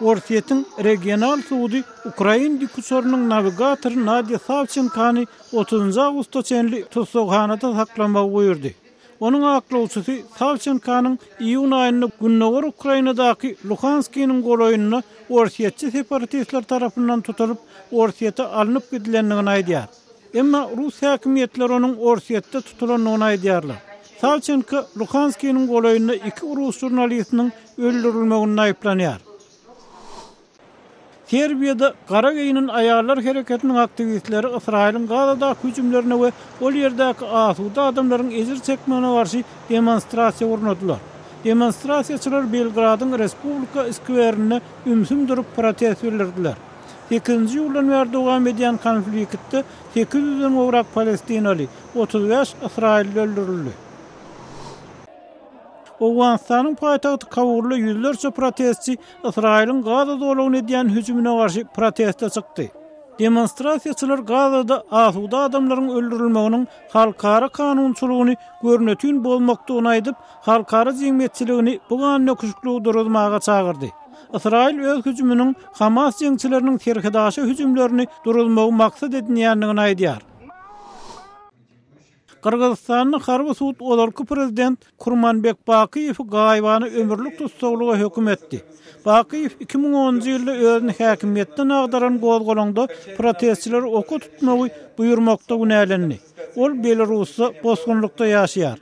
Orsýetiň regional sudy ukrain dikuçarynyň nawigatory Nadýa Sawçenkany otuzynjy awgusta çenli tussaghanada saklamagy buýurdy. Onuň aklawçysy Sawçenkanyň iýun aýynda gündogar Ukrainadaky Luhanskiniň golaýynda orsýetçi separatistler tarapyndan tutulyp, Orsýete alnyp gidilendigini aýdýar. Emma rus häkimiýetleri onuň Orsýetde tutulandygyny aýdýarlar. Sawçenko Luhanskiniň golaýynda iki rus žurnalistiniň öldürilmeginde aýyplanýar. Serbiýada gara geýnen aýallar hereketiniň aktiwistleri Ysraýylyň Gazadaky hüjümlerine we ol ýerdäki asuda adamlaryň ejir çekmegine garşy demonstrasiýa gurnadylar. Demonstrasiýaçylar Belgradyň Respublika skwerinde ümsüm durup protest bildirdiler. Sekizinji iýuldan bäri dowam edýän konfliktde 800-den gowrak palestinaly, 35 ysraýylly öldürildi. Owganystanyň paýtagty Kabulda ýüzlerçe protestçi Ysraýylyň Gaza zolagyna edýän hüjümine garşy proteste çykdy. Demonstrasiýaçylar Gazada asuda adamlaryň öldürilmeginiň halkara kanunçylygyny görnetin bozmakdygyny aýdyp, halkara jemgyýetçiligini bu gandöküşikligi duruzmaga çagyrdy. Ysraýyl öz hüjüminiň Hamas jeňçileriniň serhetaşa hüjümlerini duruzmagy maksat edinýändigini aýdýar. Gyrgyzystanda harby sud ozalky prezident Kurmanbek Bakyýewi gaýybana ömürlik tussaglyga höküm etdi. Bakyýew 2010-njy ýylda özüni häkimiýetden agdaran gozgalaňda protestçileri oka tutmagy buýurmakda günälendi. Ol Belarusda bosgunlykda ýaşaýar.